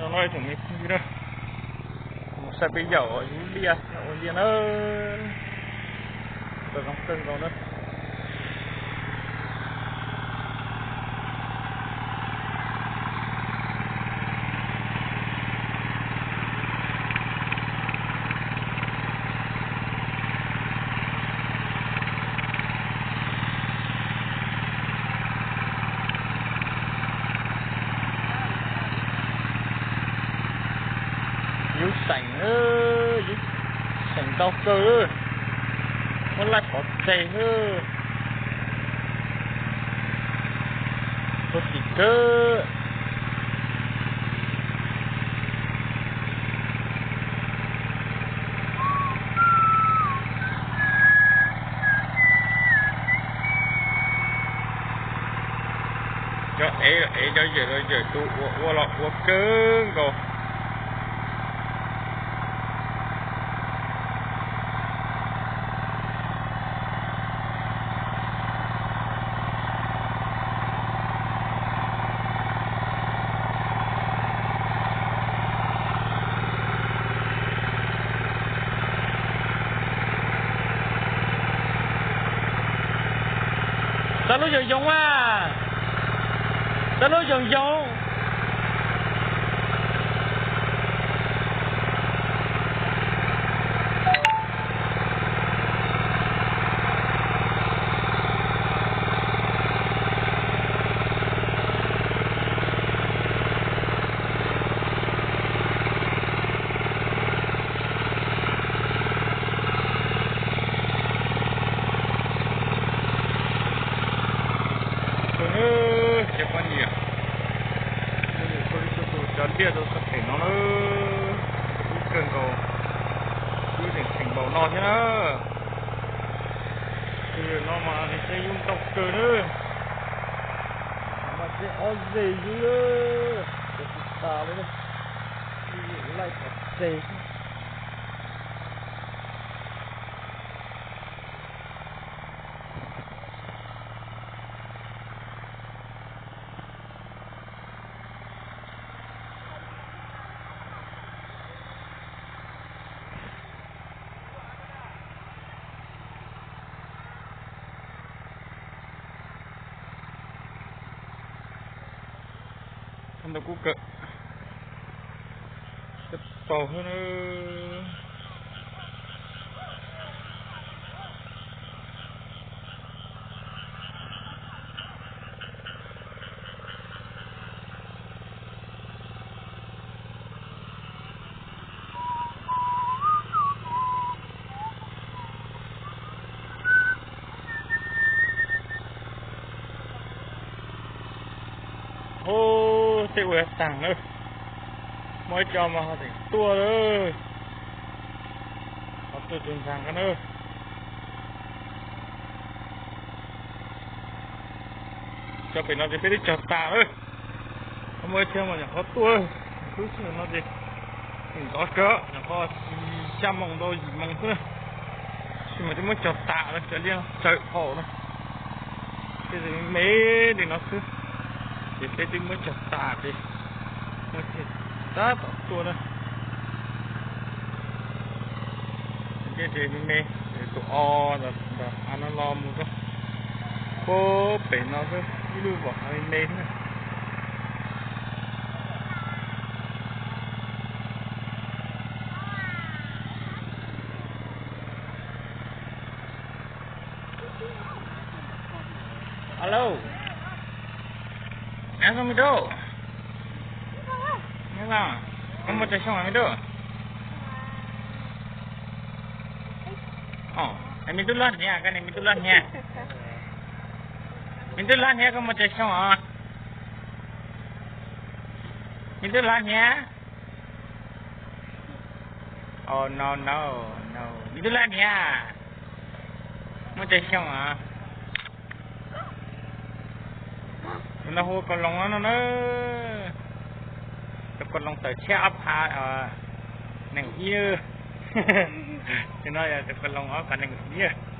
No ib tsoom me phooj ywg na, mus saib peb yawm yub liaj ua liaj na, zoo kawg nkaus na. Yub xeem, yub xeem ntau kawg, muab laij pov tseg, ua tim kawg. Cov ev, ev cov yawm los yawm tus ua ua los ua kawg nkaus. Txog lub yoos yoos a, txog lub yoos yoos. Cov poj niam, cov liaj rau txog pem no na, ib kawg nkaus, yub tseem tseem npaum no thiab na. Tus yawm no mas nws tej yub ntau kawg na, mas tej ob zeg yub, cov tsis tas li, laij pov tseg. Ntau kub kawg, tau xwb na. Hu, tej ua tag na, muaj ib co mas ho tseem tuaj lawm, ho tuaj tsaug ntshai koj na. Cov pem no ces peb twb cog tas lawm, ho muaj ib co mas nyuam qhuav tuaj, tub txog no ces tseem ntxov kawg, nyuam qhuav xya moos tau yim moos xwb, tab sis mas twb muab cog tas lawm, cov liaj tsawm hau na. Tej me me li no xwb, ces peb twb muab cog tas ces muaj ib co tab tom tuaj na. Tej ces me me, tus o ntawm av no los mus rau puag pem no xwb, ib lub vos me me xwb. Alo, me tub, koj muaj tsawg xyoo me tub? Me tub loj hniav, koj niam me tub loj hniav. Me tub loj hniav, koj muaj tsawg xyoo os? Me tub loj hniav. Oh no no no, me tub loj hniav, muaj tsawg xyoo os? Tus no hu Kaus Loos no no na. Tus Kaus Loos tawm tshiab ob phav nees ib. Tus no yog tus Kaus Loos ob phav nees ib.